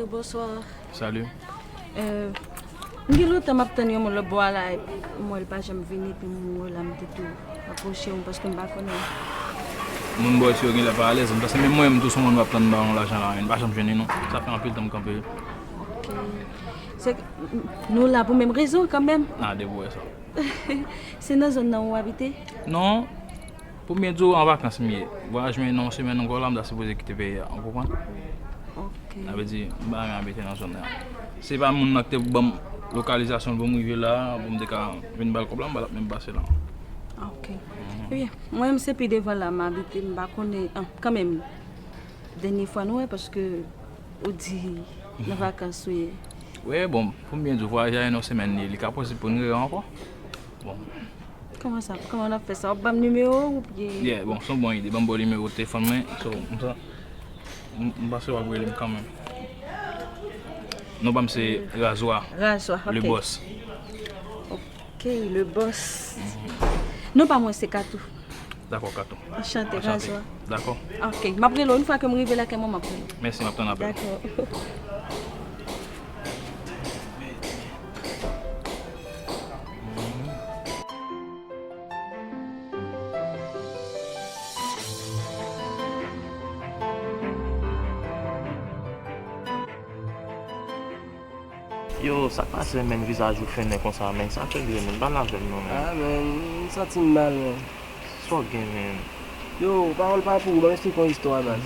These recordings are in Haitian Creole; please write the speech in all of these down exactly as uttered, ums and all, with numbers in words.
Bonswa. Salut. Euh, m gen lontan m ap tann yon moun lòt bò a la, epi m wè l pa janm vini, epi m wè la m te tou apwoche w paske m pa konnen. Moun bò isit yo genlè pa alèz, m panse menm mwen menm tou se yon moun m ap tann ba yon lajan la, men m pa janm jwenn li non. Sa fè anpil tan m kanpe. Se, nou la pou menm rezon kanmenm. Nan, depi w wè sa. Se nan zòn nan ou abite? Non, pou m byen di w, an vakans m ye. Vwayaj mwen nan yon semèn ankò la, m ta sipoze kite peyi a, ou konprann? Ok. Sa vle di, m pa renmen abite nan zòn nan. Se pa moun nan ki te ban m lokalizasyon l pou m rive la, pou m te ka vin ba l kòb la, m pa t ap menm pase la. Ok. Ebyen, mwen menm se pi devan la m abite, m pa konnen, ah, kanmenm, dènye fwa nou wè, paske ou di nan vakans ou ye. Wi, bon, pou m byen di w, vwayaj la nan yon semèn li, li ka posib pou n rewè ankò. Bon. Kòman sa? Kòman n ap fè sa? W ap ban m nimewo w oubyen? Yeah, bon, se yon bon ide. Ban m ba w nimewo telefòn mwen. So, m sa, m, m panse w ap rele m kanmenm. Non pa m se Razwa. Razwa, ok. Le boss. Ok, le boss. Non pa mwen se Katou. Dakò, Katou. Anchante, Anchante. Razwa. Dakò. Ok, m ap rele w. Yon fwa ke m rive lakay mwen, m ap rele w. Mèsi, m ap tann apèl. Dakò. Yo, sa k pase, menn? Vizaj ou fennen konsa, menn? Sa k rive, menn? Pale avè m non, menn. Ah, menn, m santi m mal, menn. Sa w gen, menn? Yo, pawòl pa pou ou, ban m eksplike yon istwa, baz.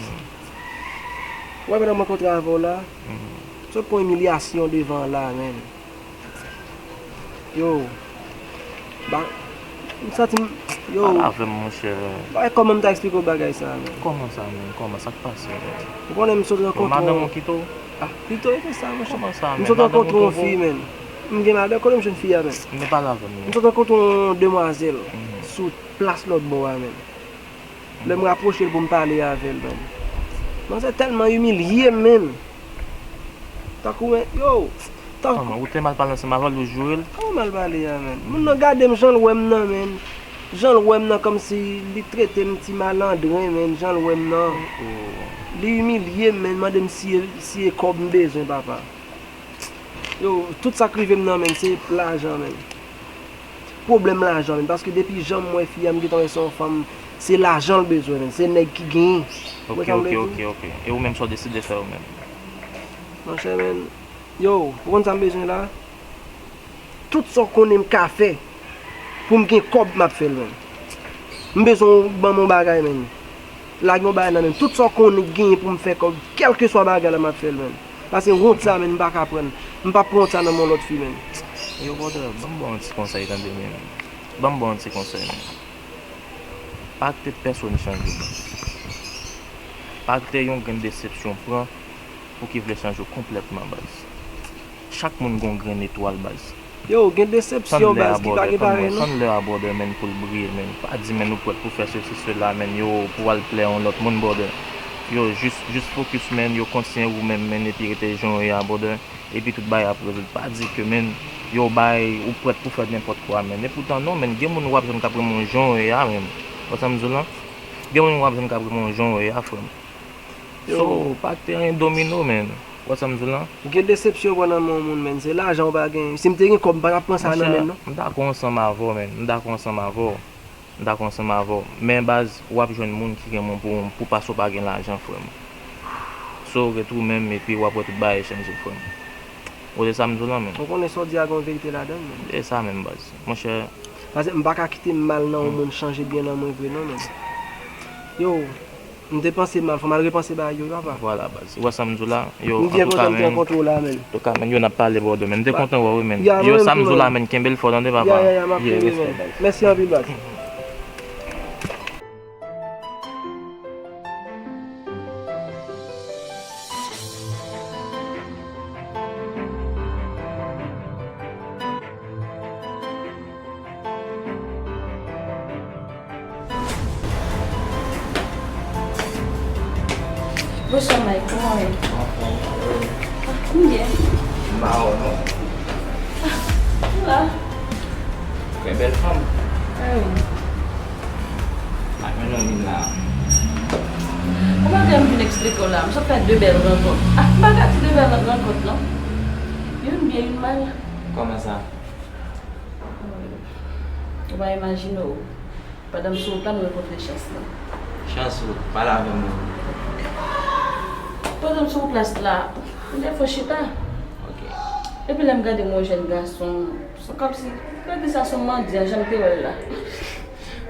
Ou wè, pandan m rankontre avè w la, sot pran imilyasyon devan la, menn. Yo, ba, m santi m, yo, Pale avè m, monchè. Ba, kòman m ta eksplike w bagay sa, menn? Kòman sa, menn? Kòman? Sa k pase, menn? Ou konnen m sot Yo, rankontre madanm w. Ou kite w? Ah, pito e ke sa, monchè. Kòman sa, M menn? sot Madanm ou rankontre yon twonpe w? Fi, menn. M gen madanm, kote m jwenn fi a, menn? Men pale avè m, M non. sot rankontre yon demwazèl sou plas lòt bò a, menn. Lè m rapwoche l pou m pale avè l, menn. Manzè tèlman imilye m, menn. Tankou, menn, yo, tankou Kòman? Ou te mal pale ansanm avè l, ou joure l? Kòman mal pale a, menn? Moun nan gade m jan l wè m nan, menn. Jan l wè m nan kòmsi li trete m ti malandren, menn, jan l wè m nan. Li imilye m, menn, mande m si, si e kòb m bezwen, papa. Yo, tout sa k rive m nan, menn, se lajan, menn. Pwoblèm lajan, menn, paske depi jan m wè fi a, m gentan wè se yon fanm, se lajan l bezwen, menn, se nèg ki genyen. Ou Ok, wè sa m ok, vle ok, di? Ok. E ou menm, sa w deside fè ou menm? Monchè, menn, yo, ou konn sa m bezwen la? Tout sa w konnen m ka fè pou m gen kòb, m ap fè l, menn. M bezwen w ban m yon bagay, menn. Lage yon bagay nan men m. Tout sa w konnen k genyen pou m fè kòb, kèlkeswa bagay la, m ap fè l, menn. Paske wont sa, menn, m pa ka pran. M p ap pran wont sa nan men yon lòt fi, menn. Yo, brother, ban m ba w yon ti konsèy, tande, menn. Ban m ba w yon ti konsèy, menn. Pa kite pèsonn chanje w, baz. Pa kite yon grenn desepsyon pran pou ki vle chanje w konplètman, baz. Chak moun gon grenn etwal, baz. Yo, gen desepsyon, baz, ki pa gen parèy, non. Tann lè a, brother, menn, pou l briye, menn. Pa di, menn, ou prèt pou fè sesi, sela, menn, yo, pou w al plè yon lòt moun, brother. Yo, jis, jis focus, menn, yo, kontinye ou menm, menn, epi rete jan w ye a, brother. Epi tout bagay ap rezoud. Pa di ke, menn, yo, bay, ou prèt pou fè nenpòt kwa, menn. Epoutan, non, menn, gen moun w ap jwenn k ap renmen w jan w ye a, menn. Ou wè sa m di w lan? Gen moun w ap jwenn k ap renmen w jan w ye a, frè m. So, pa kite anyen domine w, menn. Ou wè sa m di w lan? Gen desepsyon pran nan men yon moun, menn. Se lajan w pa gen. Si m te gen kòb, m pa t ap pran sa nan men l, non. M dakò ansanm avè w, menn. M dakò ansanm avè w. M dakò ansanm avè w. Men baz, w ap jwenn moun ki renmen w pou, pou pase w pa gen lajan, frè m. So, ret ou menm, epi w ap wè tout bagay chanje, frè m. Ou wè sa m di w lan, menn? Ou konnen sa w di a gen yon verite ladan l, menn. E sa menm, baz. Monchè. Paske m pa ka kite m mal nan yon moun chanje byen nan mwen vre, non, menn. Yo, m te panse mal, fò m al repanse bagay yo, wi, papa. Vwala, baz. Ou wè sa m di w la? Yo, M byen kontan m te rankontre w la, menn. Antouka, menn, yo n ap pale, brother, menn. M te kontan wè w, wi, menn. Yo, sa m di w la, menn, kenbe l fò, tande, papa. Ya, ya, ya, m ap kenbe, menn. Mèsi anpil, baz. Bonswa, Mike. Kòman w ye? Ah, m byen. M pa wè w non. Ah, m la. Ou fè bèl fanm. Ah wi. Ak yon zanmi m la. Ou pa gen anvi vin Eksplike w la, m sot fè de bèl rankont. Ah, m pa ka di de bèl rankont, non. Youn byen, youn mal. Kòman sa? Ou pa imajine w. Pandan m sou wout la, m rankontre Chans lan. Chans ou, pale avè m non. Pandan m sou wout la, m te fon chita. Ok. Epi lè m gade m wè yon jèn gason, se kòmsi, m te di sa se yon mandyan, jan m te wè l la.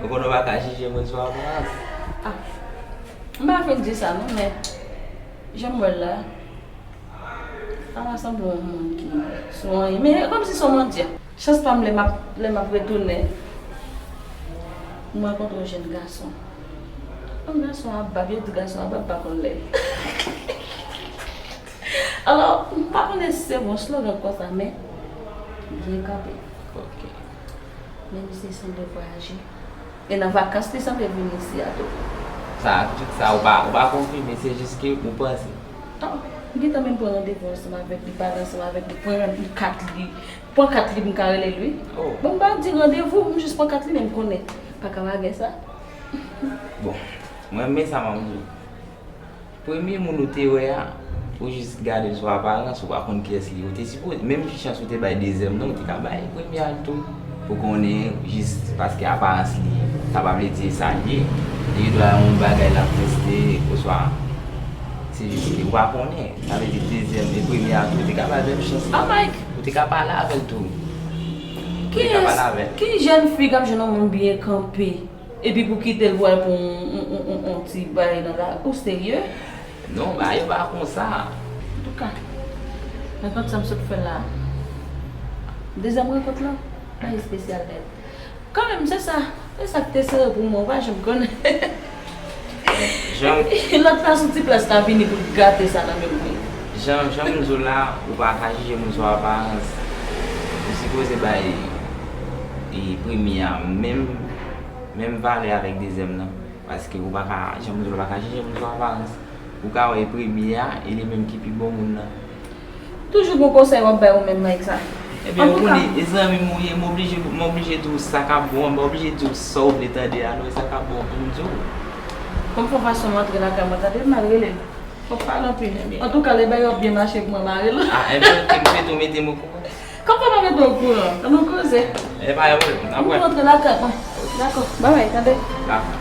Ou konnen w pa ka jije moun sou aparans. Ah. M pa fin di sa non, men jan m wè l la, sa pa sanble yon moun ki sou anyen. Men e kòmsi se yon mandyan. Chans pa m lè m ap, lè m ap retounen, m rankontre yon jèn gason. Yon gason a bab, yo di gason a bab pa konn lè. Alò, m pa konnen si se bon slogan konsa, men byen kanpe. Ok. Men misye sanble vwayaje. E nan vakans li sanble vin isi a tou. Sa, tout sa, ou pa, ou pa konfime, se jis ke ou panse. Ah, m gentan menm pran randevou ansanm avèk li, pale ansanm avèk li, pran kat li, pran kat li pou m ka rele l, wi. Oh. Bon, m pa di randevou, m jis pran kat li, men m konnen pa ka pa gen sa. Bon, mwen, men sa m ap di w. Premye moun ou te wè a, ou jis gade l sou aparans, ou pa konn kiyès li ye. Ou te sipoze, menm jan Chans ou te bay dezyèm nan, ou te ka bay premye a tou. Pou konnen, jis paske aparans li, sa pa vle di sa l ye. Li dwa yon bagay l ap teste, oswa se jis ke ou pa konnen. Sa vle di dezyèm e premye a tou, ou te ka bay menm chans la. Ah, Mike! Ou te ka pale avè l tou. Ou te ka pale avè l. Ki jèn fi k ap jwenn yon moun byen kanpe? Epi pou kite l pou al pou yon, yon, yon, yon, yon ti bagay nan la, ou serye? Non, bagay yo pa konsa. Antouka, rankont sa m sot fè la, dezyèm rankont lan, bagay espesyal nèt. Kanmenm, se sa, se sa k te sere pou mwen, ou pa janm konnen. Jan... Lòt la sou ti plas la vini pou gate sa nan men mwen. Jan, jan m di w la, ou pa ka jije moun sou aparans. Ou sipoze bay, e, premye a menm menm valè avèk dezyèm nan. Paske ou pa ka, jan m di w la, ou pa ka jije moun sou aparans. Ou ka wè premye a, e li menm ki pi bon moun nan. Toujou gon konsèy w ap bay ou menm, Mike, sa. Ebyen, ou konnen, e zanmi m ou ye, m oblije, m oblije di w sa k ap bon an, m pa oblije di w sa w vle tande a, non, e sa k ap bon an pou m di w. Ban m fè yon fason m antre lakay mwen, tande, m al rele l. Fòk pale anpil. Antouka, lè bagay yo ap byen mache pou mwen, m a rele l. Ah, ebyen, ok, m swete w mete m okouran. Kòm sa pa mete okouran, an nou koze. E pa yon pwoblèm, n ap wè. Mwen antre lakay mwen. Dakò, babay, tande. Dakò.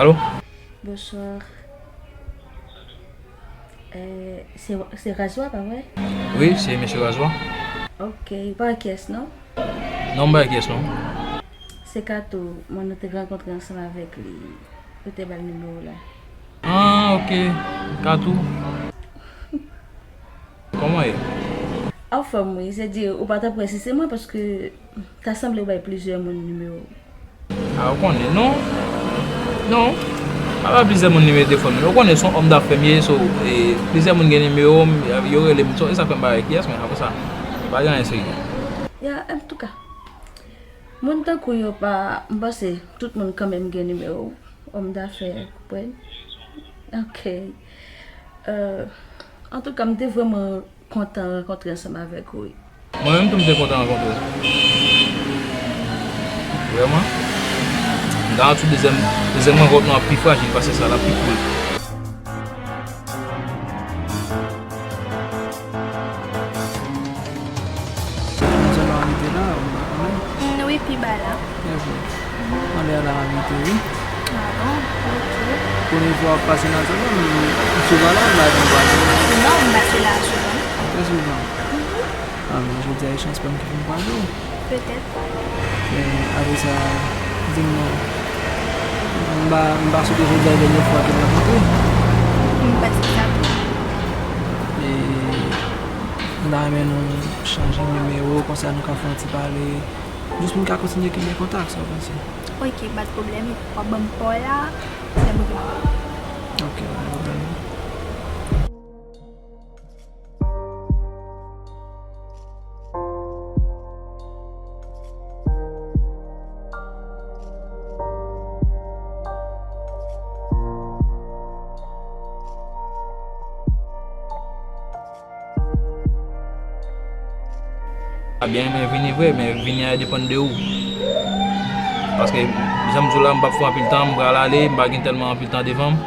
Alo? Bonsoir. Eh, se, se Razwa, pa vre? Wi, se mesye Razwa. Ok, ou pa wè kiyès, non? Non, m pa wè kiyès, non. Se Kato, mwen nou te rankontre ansanm avèk li. Ou te ba l nimewo w la. Ah, ok. Kato. Kòman ye? Anfòm, wi. Se di, ou pa t ap wè si se mwen, paske ta sanble ou bay plizyè moun nimewo. Ah, ou konnen, non? Non. M pa bay plizyè moun nimewo telefòn mwen. Ou konnen, se yon òm dafè m ye, so, e, plizyè moun gen nimewo m, yo rele m, so, e sa fè m pa wè kiyès, men apre sa, pa gen anyen serye. Ya, antouka. Moun tankou yo pa, m panse tout moun kanmenm gen nimewo w, òm dafè, konprann? Ok. Euh, antouka, m te vrèman kontan rankontre ansanm avèk ou, wi. Mwen menm tou, m te kontan rankontre w. Vrèman. M garanti w dezyèm, dezyèm rankont nou ap pi frajil pase sa, l ap pi cool. Nan zòn nan w abite la, ou pa konnen? Mm, wi, pi ba la. Trè byen. Anlè a la m abite, wi. Ah bon? Ok. Premye fwa w ap pase nan zòn nan, m, m sou pa la, m pa janm pase. Non, m pase la souvan. Trè souvan. Ah, men jodi a e chans pa m ki fè m kwaze w. Petèt. Men apre sa, di m non. M pa, m pa swete jodi a e dènye fwa ke n rankontre. M panse sa tou. E m ta renmen nou chanje nimewo, konsa nou ka fè yon ti pale. Jis pou n ka kontinye kenbe kontak, sa w panse? Ok, pa t pwoblèm. W ap ban m pa w la, se bon pou mwen. Ok, pa gen pwoblèm. A byen, men vini vre, men vini a depann de ou. Paske, jan m di w la, m p ap fè anpil tan, m pral ale, m pa gen tèlman anpil tan devan m.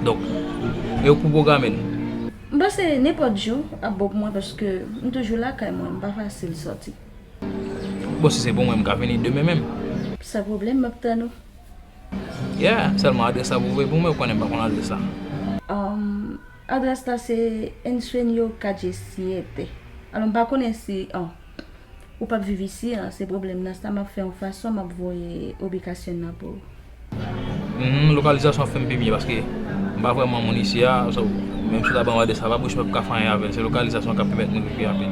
Donk, e ou k pou pwograme l. M panse nenpòt jou ap bon pou mwen paske m toujou lakay mwen, m pa fasil sòti. Bon, si se pou mwen, m ka vini demen menm. San pwoblèm, m ap tann ou. Yeah, sèlman adrès la pou voye pou mwen, ou konnen m pa konn adrès la. Um, adrès la se Ensueño Calle siete. Alò, m pa konnen si, oh, ou p ap viv isi an, se pwoblèm nan sa, m ap fè yon fason, m ap voye ibikasyon nan pou ou. Mhm, lokalizasyon ap fè m pi byen paske m pa vrèman moun isi a, so, menm si w ta ban m adrès la, pa bouch mwen p ka fè anyen avè l, se lokalizasyon k ap pèmèt mwen rive pi rapid.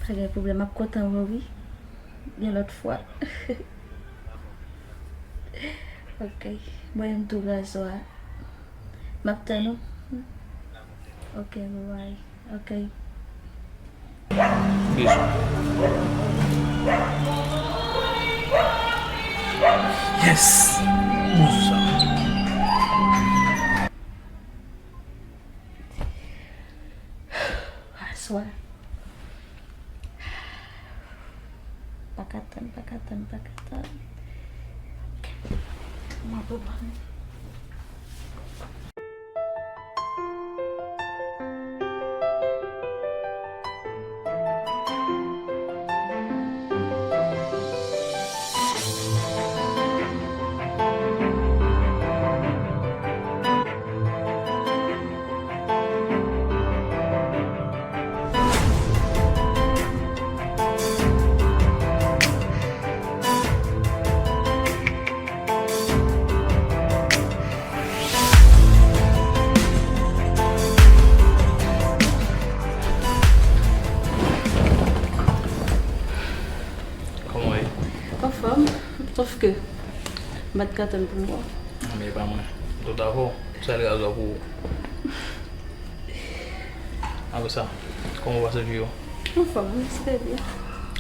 Pa gen pwoblèm, m ap kontan wè w, wi. Yon lòt fwa. Ok, mwen menm tou, Razwa. M ap tann ou. Ok, bye bye. Ok. Bizou. Yes! Bon sa. Aswè. Pa ka tann, pa ka tann, pa ka tann. Ok. M ap reprann. Kòman w ye? Anfòm, sòf ke m pa t ka tann pou m wè w. Non, men e pa mwen. M tout avè w. Sèl razon pou ou. Apre sa, kòman w pase jou yo? Anfòm, wi, trè byen.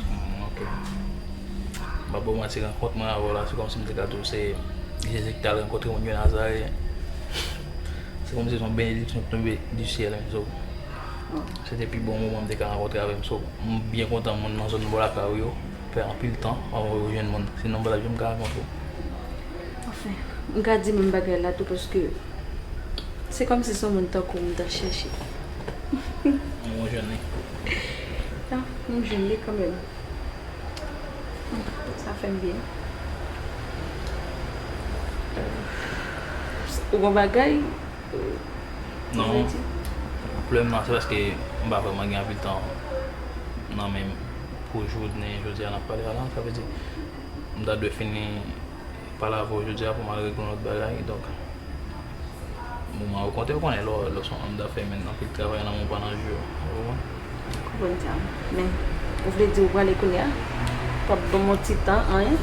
Hmm, ok. M pa ba w manti, rankont mwen avè w la, se kòmsi m te ka di w se Jezi ki t al rankontre moun yo Nazarè. Se kòmsi se yon benediksyon ki tonbe di syèl, men so, se te pi bon moman m te ka rankontre avè m. So, m byen kontan moun nan zòn bò lakay ou yo. Fè anpil tan anvan yo jwenn moun. Sinon, m pa t ap janm ka rankontre w. Anfen, m ka di menm bagay la tou paske se kòmsi se yon moun tankou w m t ap chèche. Ou jwenn li? Ya, m jwenn li kanmenm. Sa fè m byen. Ou gon bagay? Non. Pwoblèm nan, se paske m pa vrèman gen anpil tan nan men m pou jounen jodi a n ap pale a la. Sa vle di, m ta dwe fini pale avè w jodi a pou m al regle yon lòt bagay. Donk, moman, okontrè, ou konnen, lè w, lè w se yon nonm dafè, men anpil travay nan men w pa nan je w. Ou konprann? Konprann sa. Men, ou vle di ou prale kounye a? W ap ban m yon ti tan, anyen?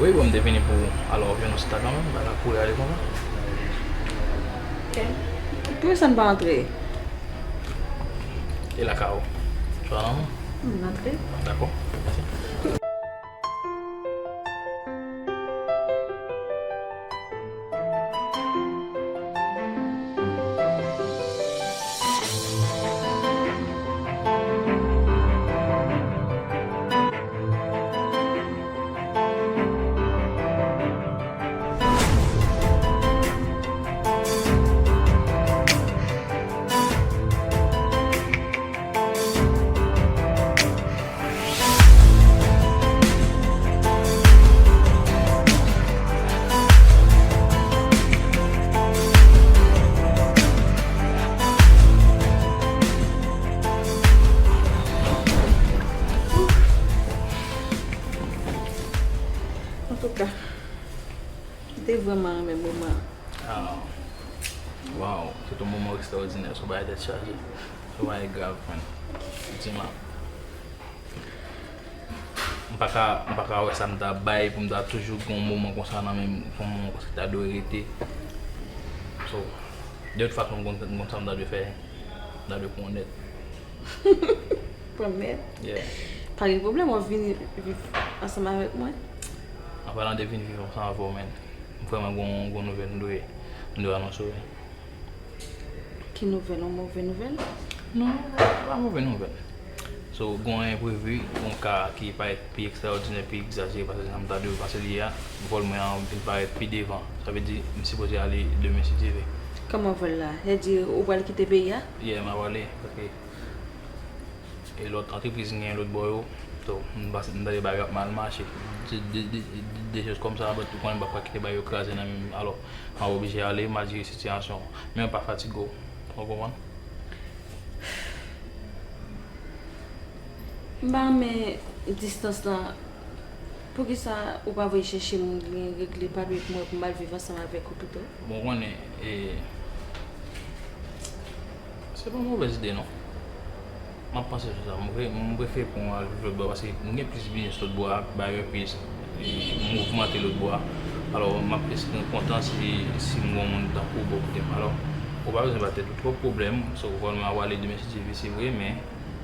Wi, bon, m te vini pou al wè w jwenn yon ti tan kanmenm, m pa ka kouri ale konsa. Ok. Poukisa n pa antre? E lakay ou? Swa nan men w? M antre. Dakò. Mèsi. Antouka, m te vrèman renmen moman an. Ah, wow, se te yon moman ekstraòdinè, se yon bagay tèt chaje, se yon bagay grav, man. Di m, m pa ka, m pa ka wè sa m ta bay pou m ta toujou gen yon moman konsa nan men m, pou yon moman konsa ki ta dwe rete. So, de tout fason, m konn, m konn sa m ta dwe fè, m ta dwe pran nèt. Pran nèt? Yeah. Pa gen pwoblèm, w ap vini viv ansanm avèk mwen. An palan de vin viv ansanm avè w, man, m vrèman gen yon, gen yon nouvèl m dwe, m dwe anonse w, wi. Ki nouvèl? Yon move nouvèl? Non, se pa move nouvèl. So, gen yon enprevi, yon ka ki parèt pi ekstraòdinè, pi egzajere pase sa m ta dwe panse li ye a. Vòl mwen an vin parèt pi devan. Sa vle di, m sipoze ale demen si Dye vle. Kòman vòl la? Sa vle di ou pral kite peyi a? Yeah, m ap ale, paske e lòt antrepriz m genyen lòt bò yo, so, m panse, m tande bagay ap mal mache. De, de, de, de, de choz kòmsa, but ou konnen m p ap ka kite bagay yo kraze nan men m. Alò, m ap oblije ale, m al jere sitiyasyon an. Men m pa fatige w. Ou konprann? M pa renmen distans lan. Poukisa ou pa voye chèche moun, gen regle papye pou mwen, pou m al viv ansanm avèk ou pito? Bon, ou konnen, e, se pa yon movèz ide, non. M ap panse sou sa. M pre-, m prefere pou m al viv lòt bò, paske m gen plis biznis lòt bò a, bagay yo plis, e, mouvmante lòt bò a. Alò, m ap es-, kontan si, si m gen yon moun tankou w bò kote m. Alò, ou pa bezwen ba tèt ou twòp pwoblèm. So, vòl mwen ap ale demen si Dye vle, se vre, men,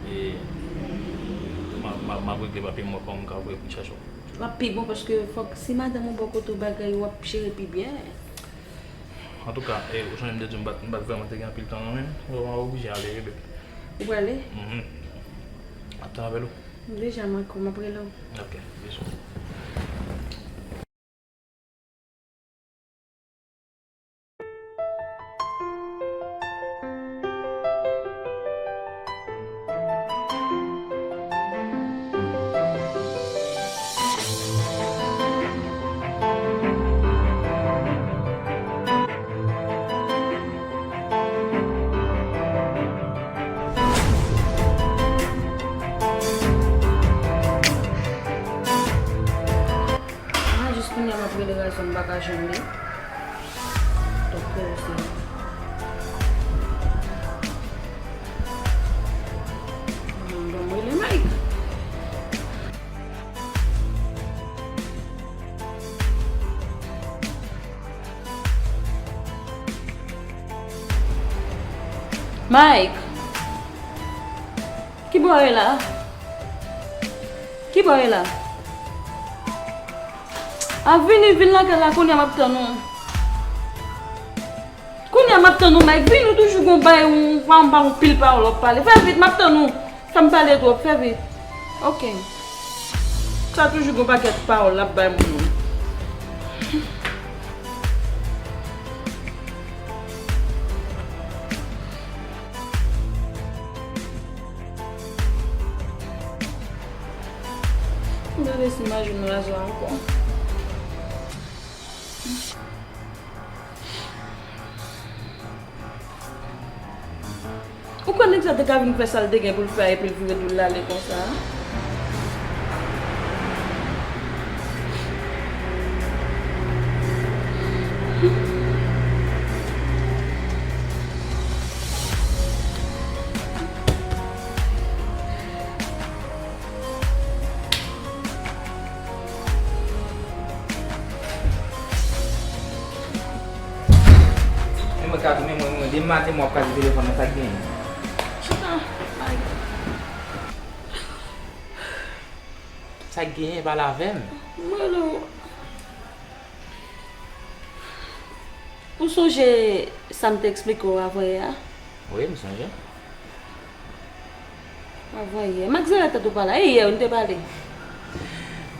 e, m ap, m ap, m ap regle papye m wè kòman m ka voye pou chache w. L ap pi bon paske fòk si madanm ou bò kote w bagay yo ap jere pi byen. Antouka, e, ou sonje m te di w m pa t, m pa t vrèman te gen anpil tan nan men m. So, m ap oblije ale, bebe. Ou prale? Mhm. M ap tann apèl ou. M deja manke w, m ap rele w. Ok, bizou. Ah, jis kounye a m ap rele Razon, m pa ka jwenn li. Donk, rele se, hmm, bon, m rele Mike. Mike! Ki bò w ye la? Ki bò w ye la? A, vini, vin lakay la, kounye a m ap tann ou. Kounye a m ap tann ou, Mike. Vini, ou toujou gon bay, ou pa, ou pa gon pil pawòl w ap pale. Fè vit, m ap tann ou. Fè m pale twòp, fè vit. Ok. Sa toujou gon pakèt pawòl l ap bay moun. Gade si m pa jwenn Razon ankò. Ou kwè nèg sa te ka vin fè sa l te gen pou l fè a epi l vire do l l ale konsa? Men mwen ka tou, men mwen, mwen, demen maten mwen ap kraze telefòn nan, sa k genyen? Chita, Mike. Sa k genyen, pale avè m. Mwen, non. Ou sonje sa m te eksplike w avanyè a? Wi, m sonje. Avanyè. M ak Zara tèt ou pa la. E yè, nou te pale.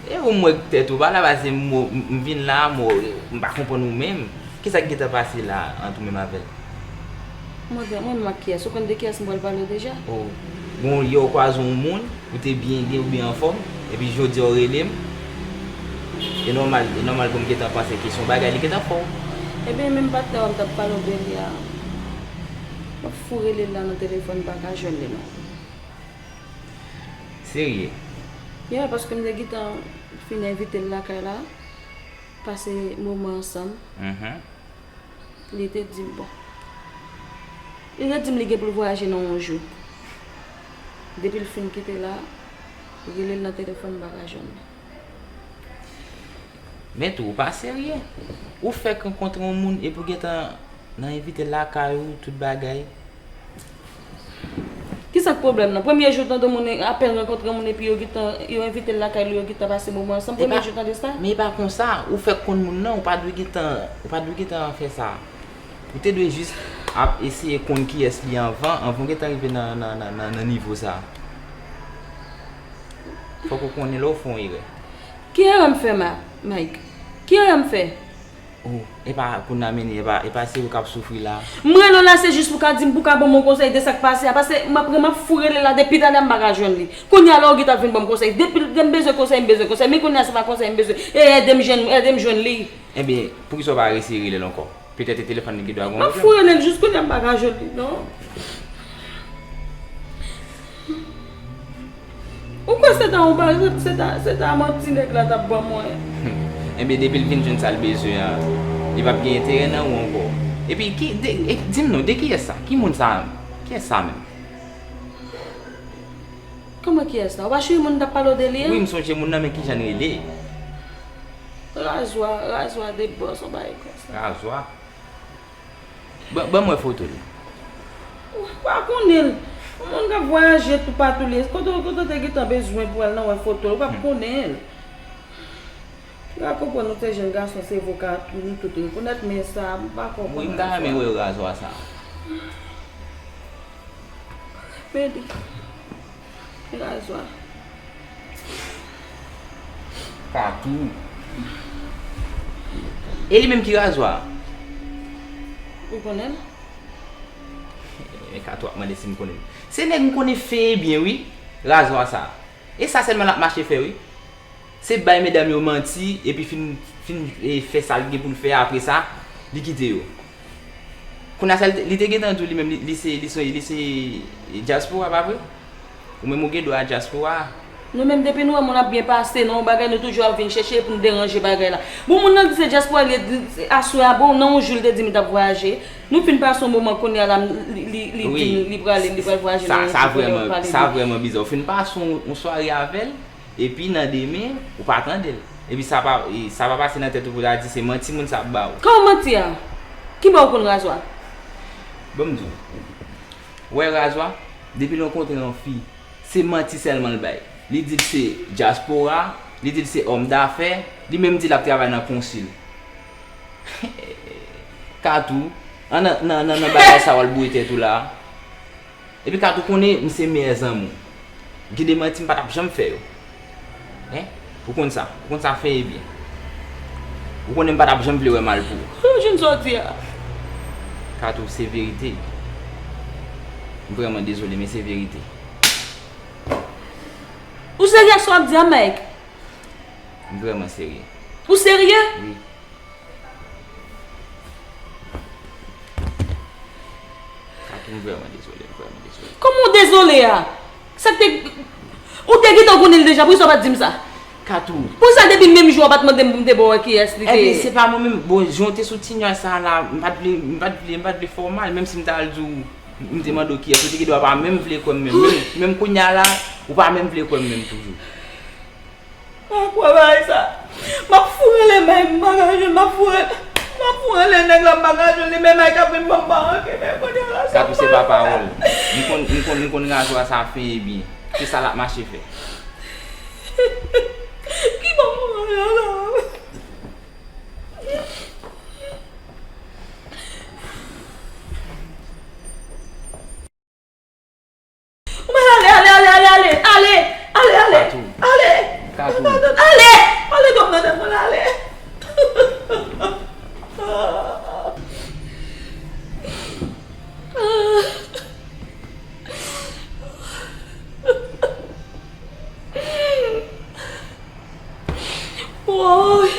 E ou m wè tèt ou pa la, paske m, m vin la, m, m pa konprann ou menm. Kisa k gentan pase la ant ou menm avè l? Mwen, mwen menm ak kiyès? Ou konn de kiyès m pral pale deja? Oh. Bon, yè ou kwaze yon moun, ou te byen, byen, ou byen anfòm, epi jodi a ou rele m. E nòmal, e nòmal pou m gentan panse ke se yon bagay li gentan fè w. Ebyen, menm patnè w m t ap pale w de li a, m ap foure li la nan telefòn, m pa ka jwenn li non. Serye? Yeah, paske m te gentan fin envite l lakay la. Pase moman ansanm. Mhm. Li te di m, bon. Li te di m li gen pou l vwayaje nan yon jou. Depi l fin kite la, rele l nan telefòn, m pa ka jwenn li. Men tou, ou pa serye. Ou fèk rankontre yon moun epi w gentan nan envite l lakay ou, tout bagay. Kisa k pwoblèm nan? Premye jou tande moun apèn rankontre moun epi yo gentan, yo envite l lakay li, yo gentan pase moman ansanm. Premye jou tande sa? Men e pa konsa. Ou fèk konn moun nan, ou pa dwe gentan, ou pa dwe gentan fè sa. Ou te dwe jis ap eseye konn kiyès li anvan, anvan w gentan rive nan, nan, nan, nan, nan nivo sa. Fòk ou konnen lè w fè yon erè. Ki erè m fè, Ma-, Mike? Ki erè m fè? Oh, epa kounye a, men epa, epa se ou k ap soufri la. M rele w la, se jis pou w ka di m, pou w ka ban m yon konsèy de sa k pase a. Paske m ap, m ap fou rele la depi talè a, m pa ka jwenn li. Kounye a la, ou gentan vin ban m konsèy. Depi lè m bezwen konsèy, m bezwen konsèy. Men kounye a, se pa konsèy m bezwen. E, ede m jwenn, ede m jwenn li. Ebyen, poukisa w pa reseye rele l ankò? Petèt e telefòn li ki dwe gon pwoblèm. M ap fou rele l jis kounye a, m pa ka jwenn li, non. Ou kwè se ta yon ba-, se ta, se ta manti nèg la t ap ban mwen? Enben, depi l vin jwenn sa l bezwen an, li p ap gen enterè nan ou ankò. Epi, ki, de, e, di m non, de kiyès sa? Ki moun sa menm? Kiyès sa menm? Kòman kiyès sa? Ou pa cheri moun t ap pale w de li an? Wi, m sonje moun nan, men ki jan l rele? Razwa, razwa de bòs, yon bagay konsa. Razwa? Ban, ban m wè foto l. Ou pa konnen l. Yon moun k ap vwayaje toupatou li. Kote, kote w te gentan bezwen pou al nan wè foto l, ou p ap konnen l. Ou pa konprann nou se jèn gason, se voka nou tout rekonèt, men sa, m pa konprann. Wi, m ta renmen wè razwa sa. Men li. Razwa. Katou. E li menm ki razwa? Ou konnen l? E Katou ap mande si m konnen l. Se nèg m konnen fen e byen, wi. Razwa sa. E sa sèlman l ap mache fè, wi. Se bay medam yo manti, epi fin, fin, e, fè sa l gen pou l fè, apre sa, li kite yo. Kounye a sa, li te, li te gentan di w li menm, li, li se, li se, li se dyaspora, pa vre? Ou menm ou gen dwa dyaspora. Nou menm, depi nou wè moun ap byen pase nan yon bagay, nou toujou ap vin chèche pou n deranje bagay la. Bon, moun nan di se dyaspora, li di, aswè a, bon, nan yon jou, li te di m li t ap vwayaje. Nou fin pase yon moman, kounye a la, li, li, li di m li prale, li pral vwayaje nan yon jou, kounye a pale de. Sa vrèman biza. Ou fin pase yon, yon sware avè l, epi nan demen, ou pa tande l. Epi sa pa, e, sa pa pase nan tèt ou pou ta di se manti moun sa ap ba ou. Kòman manti a? Ki bò ou konn razwa? Ban m di w. Ou wè razwa, depi l rankontre yon fi, se manti sèlman l bay. Li di l se dyaspora, li di l se òm dafè, li menm di l ap travay nan konsil. Katou, an nan, nan, nan, nan bagay sa w al boure tèt ou la. Epi Katou konnen m se meyè zanmi w. Gen de manti m pa t ap janm fè yo. Hein? Ou konn sa. Ou konn sa fen e byen. Ou konnen m pa t ap janm vle wè mal pou ou. Ou jwenn sa w di a? Katou, se verite. M vrèman dezole, men se verite. Ou serye ak sa w ap di a, Mike? M vrèman serye. Ou serye? Wi. Katou, m vrèman dezole, m vrèman dezole. Kòman w dezole a? Sa k te, ou te gentan konnen l deja, poukisa w pa t di m sa? Katou. Poukisa depi menm jou a w pa t mande m pou m te ba w wè kiyès li te ye? Ebyen, se pa mwen menm. Bon, jan w te sou ti nyaj sa a la, m pa t vle, m pa t vle, m pa t vle fè w mal, menm si m ta al di w, m te mande w kiyès, ou te gen dwa pa menm vle kwè m menm. Menm, menm kounye a la, ou pa menm vle kwè m menm toujou. M pa kwè bagay sa. M ap fou rele Mike, m pa ka jwenn, m ap fou rele, m ap fou rele nèg la, m pa ka jwenn li, men Mike ap vin ban m pa anke, men kounye a la, sa m pral fè? Katou, se pa pawòl. M konn, m konn, m konn razwa sa fen e byen. Se sa l ap mache fè. Ki bò m pral la? Ou mèt ale, ale, ale, ale, ale, ale, ale, ale, ale, ale, Katou. Katou. Ale, ale, ale, ale, ale, ale, ale. Woy.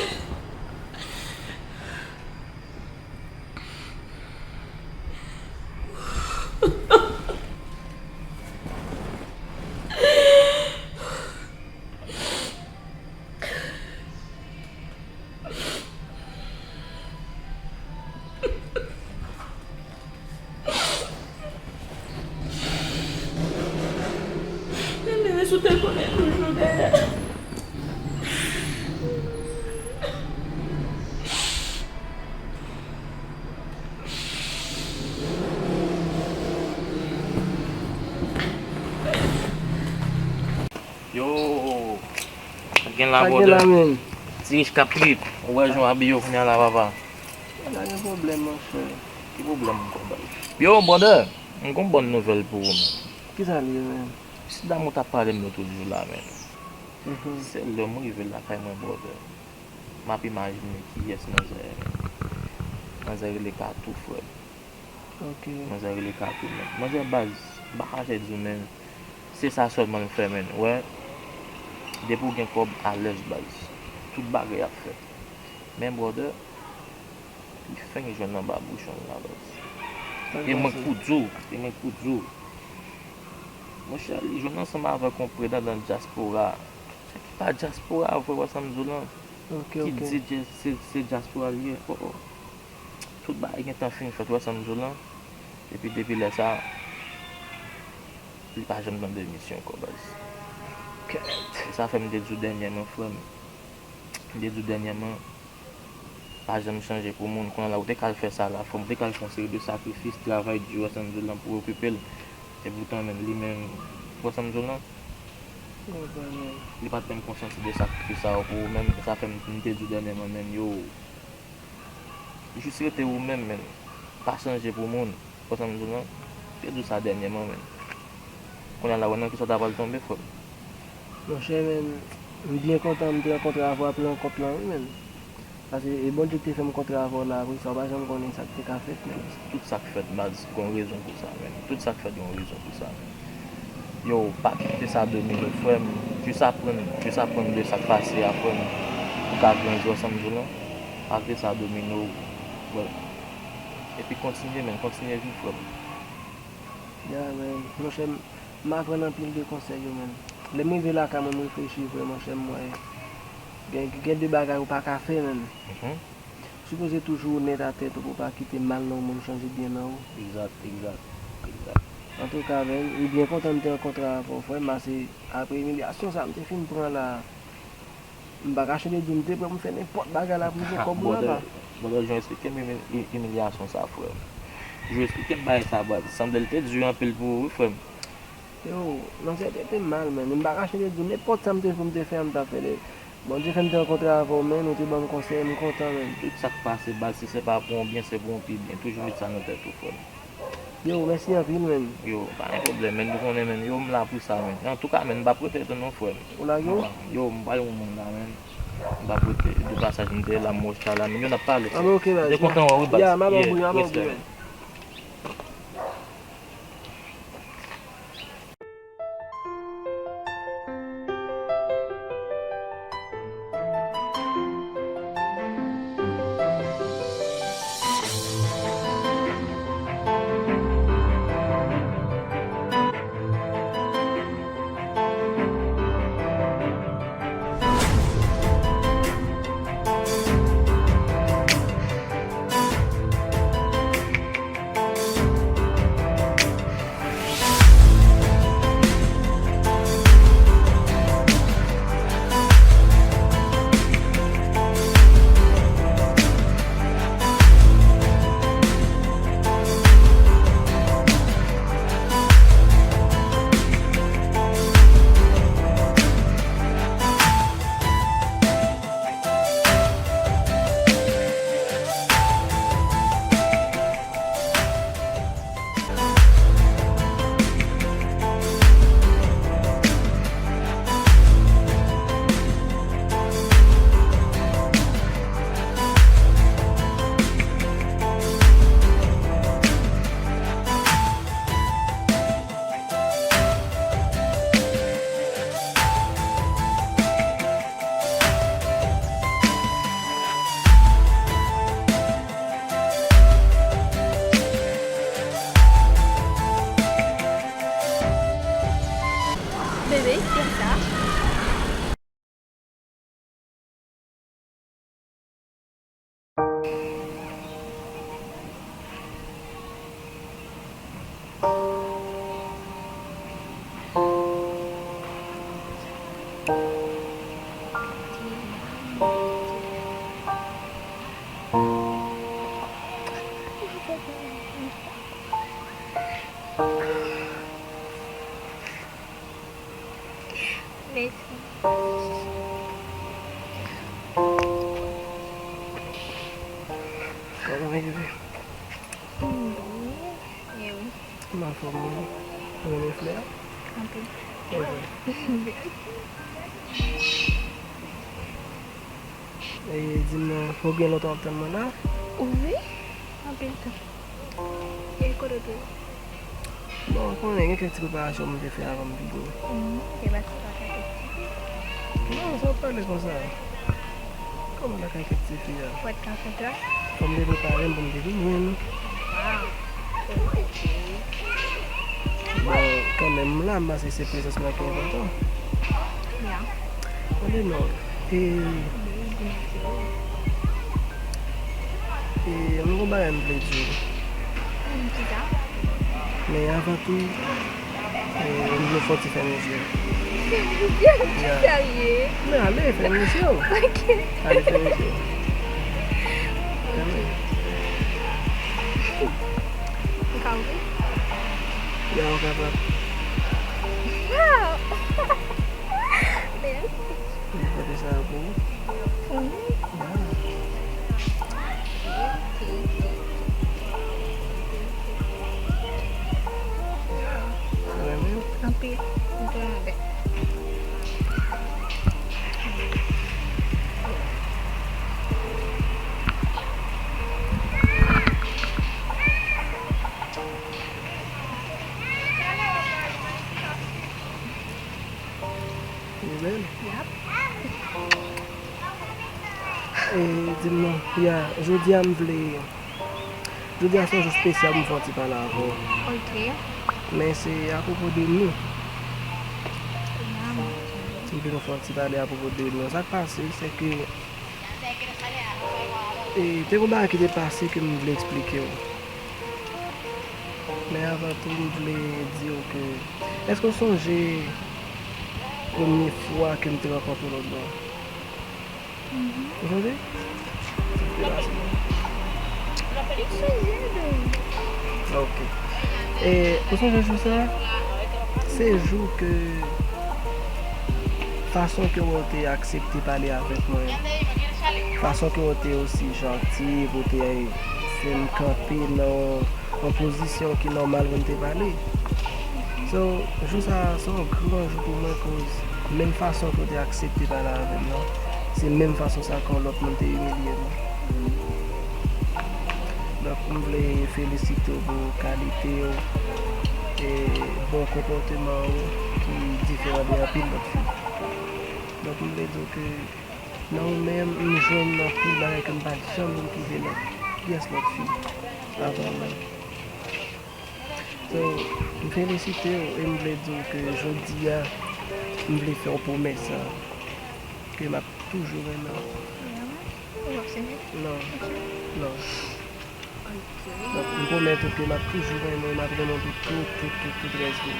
Ou te konnen toujou dèyè. Yo, sa gen la, brother? Sa gen la, man? Ti Rich k ap trip. Ou wè jan w abiye w kounye a la, papa? Pa gen pwoblèm, monchè. Ki pwoblèm ankò, baz? Yo, brother, m gon bòn nouvèl pou ou, man. Kisa l ye, man? Ti dam ou t ap pale m yo toujou la, man. Mhm. Se lè m rive lakay mwen, brother, m ap imajine kiyès manzè ye, man. Manzè rele Katou, frè m. Ok. Manzè rele Katou, man. Manzè, baz, m pa kache di w, man, se sa sèlman l fè, man. Wè, depi w gen kòb, alèz, baz. Tout bagay ap fèt. Men, brother, li fenk jwenn anba bouchon l la, baz. E mwen k pou di w, e mwen k pou di w. Monchè, li jwenn ansanm avèk yon pretandan dyaspora. Sa ki pa dyaspora, frè, w wè sa m di w lan? Ok, ok. Ki di dya-, se, se dyaspora li ye. Oh, oh. Tout bagay gentan fin fèt, w wè sa m di w lan? Epi depi lè sa, li pa janm tande misyon ankò, baz. Kèt. E sa fè m te di w dènyèman, frè m. M te di w dènyèman, pa janm chanje pou moun. Kounye a la, ou te ka al fè sa la, frè m, ou te ka al fè yon seri de sakrifis, travay di, w wè sa m di w lan, pou okipe l. Epoutan, menm, li menm, w wè sa m di w lan? Li pa t menm konsyante de sakrifis sa yo pou ou menm. E sa fè m, m te di w dènyèman, menm, yo, jis rete ou menm, menm. Pa chanje pou moun. Konsa m di w lan, te di w sa dènyèman, menm. Kounye a la, wè nan kisa w ta pral tonbe, frè m. Monchè, menm, m byen kontan m te rankontre avè w apre rankont lan, wi, menm. Paske e Bondye ki te fè m kontre avè w la, apre sa, w pa janm konnen sa k te ka fèt, menm. Tout sa k fèt, baz, gon rezon pou sa, menm. Tout sa k fèt, gon rezon pou sa, menm. Yo, pa kite sa domine w, frè m. Jis aprann, jis aprann de sa k pase a, frè m. Pou w ka grandi, w wè sa m di w lan. Pa kite sa domine w, frè m. Epi kontinye, menm, kontinye viv, frè m. Ya, menm. Monchè, m, m aprann anpil de konsèy yo, menm. Lè m rive lakay mwen, m reflechi vre, monchè, m wè gen, gen de bagay ou pa ka fè, menm. Mhm. Sipoze toujou onèt a tèt ou pou w pa kite mal nan yon moun chanje byen nan ou. Egzat, egzat, egzat. Antouka, menm, m byen kontan m te rankontre avè w, frè m, paske apre imilyasyon sa m te fin pran la, m pa ka chanje di w m te prè pou m fè nenpòt bagay la pou m fè kòb ou la, pa. Brother, brother, jan w eksplike m imi-, i-, imilyasyon sa, frè m. Jan w eksplike m bagay sa, baz, sanble l te di anpil pou ou, wi, frè m. Yo, manzè trete m mal, menm. M pa ka chanje di w nenpòt sa m te, pou m te fè a, m t ap fè l. Bondye fè m te rankontre avè w, menm, ou te ban m konsèy, m kontan, menm. Tout sa k pase, baz, si se pa pou yon byen, se pou yon pi byen. Toujou met sa nan tèt ou, frè m. Yo, mèsi anpil, menm. Yo, pa gen pwoblèm, menm. Ou konnen, menm, yo, m la pou sa, menm. Antouka, menm, m p ap rete etan non, frè m. Ou lage w? Yo, m pral yon moun la, menm. M p ap rete. De pasaj, m te la, m wè w chita la, menm. Yo, n ap pale. Ah, ok, baz. M te kontan wè w, wi, baz. Ya, m ap anvoye, m ap anvoye, menm. Kòman w ye? M byen. E ou? M anfòm wi. Ou renmen flè a? Anpil. Mèsi. E di m non, ou gen lontan w ap tann mwen la? Wi, anpil tan. E kote w te ye? Bon, ou konnen gen kèk ti preparasyon m te fè avan m vini. Mhm, te pase lakay kèk ti fi. Non, sa w ap pale konsa? Kòman lakay kèk ti fi a? Ou pa t ka kontan? Fò m te prepare m pou m te vin jwenn ou. Waw. Ok. Bon, kanmenm, m la, m panse se prezans mwen ki enpòtan. Ya. Tande non. E, e, m gon bagay m vle di w. Hmm, kisa? Men avan tou, e, m vle fè w ti fèmen je w. Fèmen je? Ou serye? Men ale, fèmen je w. Ok. Ale, fèmen je w. Ok. M ka ouvri? Ya, ou kapab. Waw! Mèsi. Mwen pote sa yo pou ou. Pou mwen? Ya. Ok, ok, ok. Ou renmen? Anpil. M vrèman bèl. Ou renmen? Yap. E, di m non, ya, jodi a m vle, jodi a se yon jou espesyal pou m fè yon ti pale avè w. Ok. Men se apwopo de nou. Ya, mwen. M vle nou fè yon ti pale apwopo de nou. Sa k pase, se ke, e, te gon bagay ki te pase ke m vle eksplike w. Men avan tou, m vle di w ke, èske w sonje premye fwa ke m te rankontre w lòt bò? Mhm. Ou sonje? M sonje, wi. Ok. E, ou sonje jou sa? Se jou ke fason ke w te aksepte pale avèk mwen, fason ke w te osi janti, ou te fè m kanpe nan yon pozisyon ki nòmal pou n te pale. So, jou sa a, se yon gran jou pou mwen, koz menm fason ke w te aksepte pale avè m nan, se menm fason sa ke yon lòt moun te imilye m. Donk, m vle felisite w pou kalite w e bon konpòteman w ki diferan de anpil lòt fi. Donk, m vle di w ke nan ou menm, m jwenn anpil bagay ke m pa t janm vin twouve nan pyès lòt fi avan mwen. So, m felisite w e m vle di w ke jodi a, m vle fè w pwomès sa, ke m ap toujou renmen w. Ou ap sere? Non. Non. Ok. Donk, m pwomèt ou ke m ap toujou renmen w, m ap renmen w pou tout, tout, tout, tout rès vi m.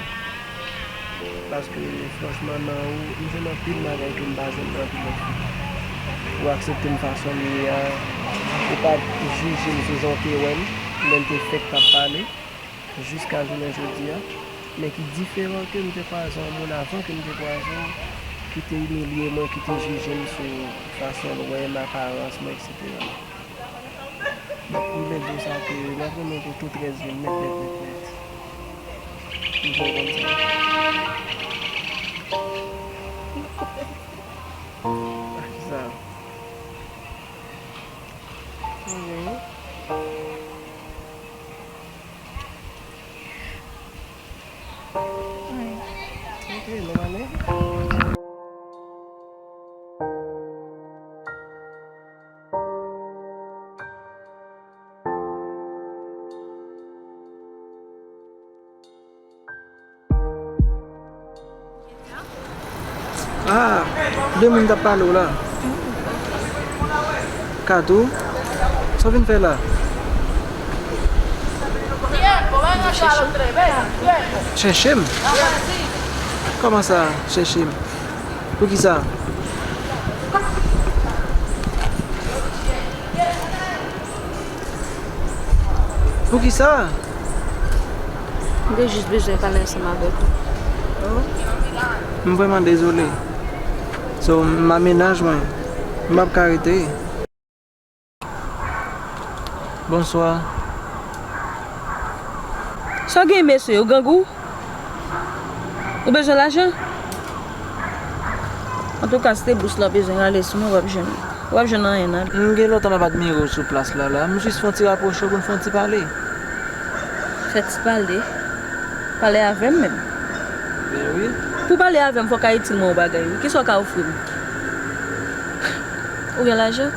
Paske, franchman, nan ou, m jwenn anpil bagay ke m pa jwenn nan anpil lòt fi. Ou aksepte m fason m ye a, ou pa t jije m sou jan w te wè m, lè m te fèk t ap pale, jiska jounen jodi a, men ki diferan ke m te kwaze yon moun avan ke m te kwaze w, ki te imilye mwen, ki te jije m sou fason l wè m, aparans mwen, etsetera. Donk, m vle di w sa ke m ap renmen w pou tout rès vi m nèt, nèt, nèt, nèt. M fè w konn sa. A kisa? Mhm. Ok, nou ale. Ah, de moun t ap pale w la. Kato, sa w vin fè la? Chèche m? Kòman sa, chèche m? Poukisa? Poukisa? M te jis bezwen pale ansanm avèk ou. M vrèman dezole. So, m a mennaj mwen. M p ap ka rete. Bonswa. Sa w gen, mesye? Ou grangou? Ou bezwen lajan? Antouka, si te bous la bezwen rale sou mwen, w ap jwenn. W ap jwenn anyen nan. M gen lontan m ap admire w sou plas la, la. M jis fè yon ti rapwoche w pou n fè yon ti pale. Fè ti pale? Pale avè m menm? Ben wi. Pou pale avè m, fò w ka itil mwen yon bagay, wi. Kisa w ka ofri m? Ou gen lajan?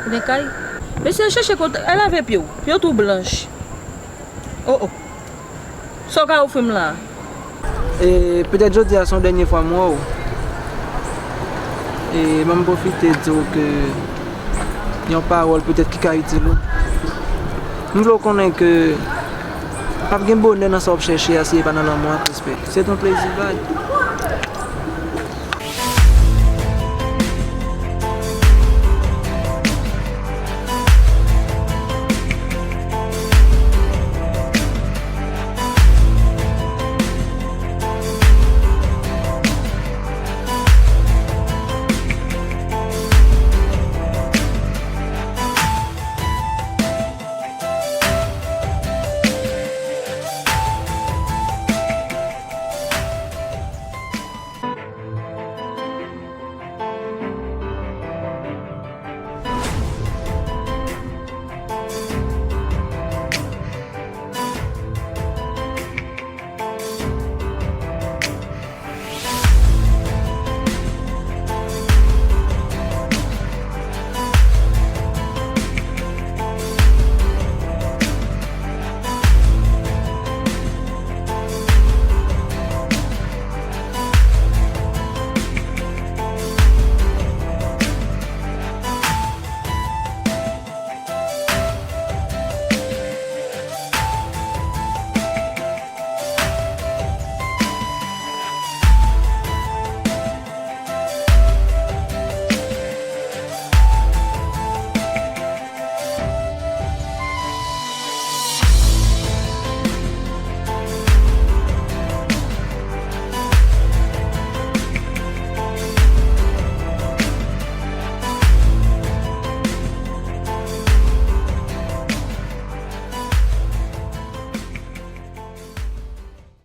Ou gen kay? Mesye, chèche kote, al lave pye w. Pye w tou blanch. Oh, oh. Sa w ka ofri m la a? E, petèt jodi a se yon dènye fwa m wè w. E, ban m pwofite di w ke yon pawòl petèt ki ka itil ou. M vle w konnen ke p ap gen bonè nan sa w ap chèche a si e pa nan lanmou ak respè. Se t yon plezi, bye.